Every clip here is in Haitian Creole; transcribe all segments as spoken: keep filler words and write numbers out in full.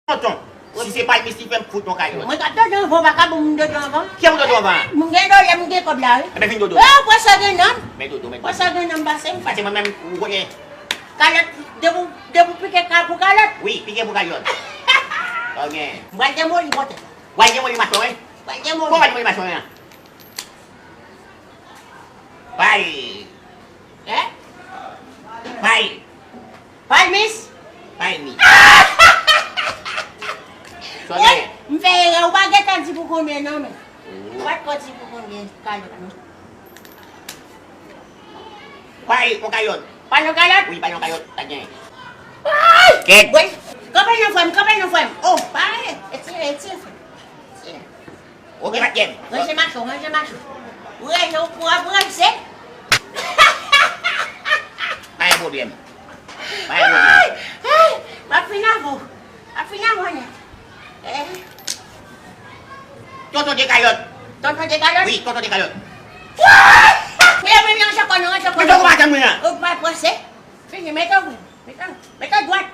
Tonton, si se pa l, misye fè m fout yon kayòt. Mwen t ap dodo anvan, w pa ka ban m dodo anvan. Kiyè pou dodo anvan? Mwen gen dodo, mwen gen kòb la, wi. Enben, vin dodo. Oh, pran sa gen nanm. Men dodo, men dodo. Pran sa gen nanm pase m. Pase mwen menm, ou konnen. Kalòt, depi, depi w pike ka pou kalòt. Wi, pike pou kalòt. Ok. M pral demoli kote. W al demoli machann, wi? M pral demoli. Kòman w al demoli machann an? Pay. Hein? Pay. Pay, mis? Pay, mis. Sòlè. Wi, m fè erè, ou pa gentan di pou konbyen non, men. Ou pa t ko di pou konbyen kalòt non. Pay, on kalòt. Pay, on kalòt? Wi, pay, on kalòt, pa gen. Ay! Kèt. Wi, kanpe non, frè m, kanpe non, frè m. Oh, pare, etire, etire, frè m. Etire. Ok, pa t gen. Ranje mache w, ranje mache w. Ou ranje w pou ap ranse. Pa gen pwoblèm. Pa gen pwoblèm. Ay! Ay! M ap fini avè w. M ap fini avè w nèt. Eh. Tonton Dekalòt. Tonton Dekalòt? Wi, tonton Dekalòt. Ay! Ou lè mwen ranje kò nou, ranje kò nou. Mwen tonton pa janm mwen an. Ou pa panse? Fini, mete w. Mete, mete dwat.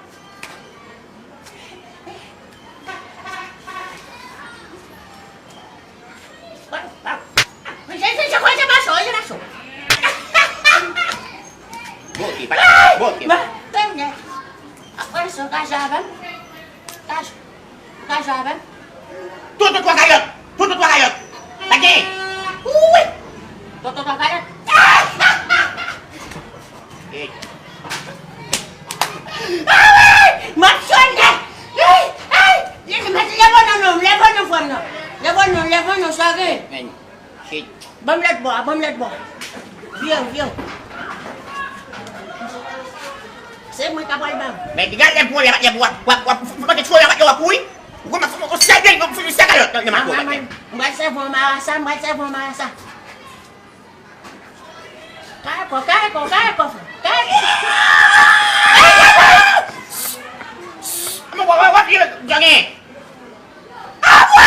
Bon, ok, pa, bon, ok. Apre sa, w ka jwe avè m. Ka jwe. Ou ka jwe avè m? Tonton twa kayòt! Tonton twa kayòt! Lage! Wi! Tonton twa kayòt! Ey! Awi! M ap sonnen! Ey! Ey! Leve, leve non, non, leve non, frè m, non. Leve non, leve non, sa gen. Men. Shit. Ban m lòt bò a, ban m lòt bò. Vire, vire. Se mwen k ap pral ba w. Men gad lè pwolè, lè w ap, w ap, w ap, w ap fè tchwè, w ap, w ap kouri. Ou konn ap fè yon sèl gen, yon sèl kalòt nan, nan men w. Mwen, mwen, mwen, mwen pral sèvi w marasa, mwen pral sèvi w marasa. Kare kò, kare kò, kare kò, frè. Kare kò. Mwen, w ap, w ap, w ap vire, jògen. Awi!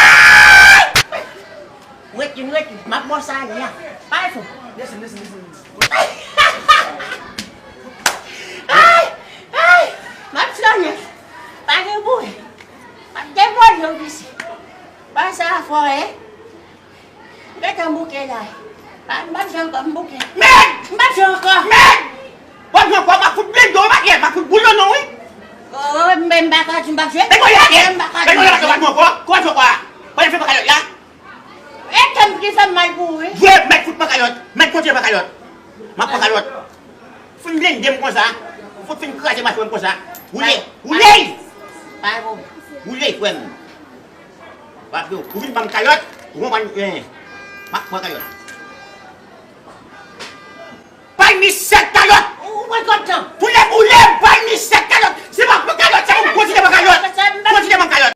Rete, rete. M ap ba w sa ale a. Pale fò. Desann, desann, desann. Ay! Ay! M ap sonnen. Pa gen bri. M ap devole w pise. Pa sa fò, en. Gentan bouke la. Pa, m p ap jwe ankò, m bouke. Mèd! M p ap jwe ankò. Mèd! W ap jwe ankò, m ap fout blende w, pa kè, m ap fout boule w non, wi. Oh, m, m pa ka di m p ap jwe. Mèd, mwen la, kè. M pa ka di m p ap jwe. Mèd, mwen la, kè, w ap jwe ankò. Kòman w jwe ankò a? Kòman w jwe ankò a la? E ke m ki fè m mal pou ou, wi. Jwe, mèt fout pran kalòt. Mèt kontinye pran kalòt. M ap pran kalòt. Fin blende m konsa. Fout fin kraze machin m konsa. Woule. Woule! Pa bon. Woule, frè m. W ap di, ou vin ban m kalòt, ou konprann, eh, m ap pran kalòt. Pay mi sèt kalòt! Ou pran twòp tan. Pou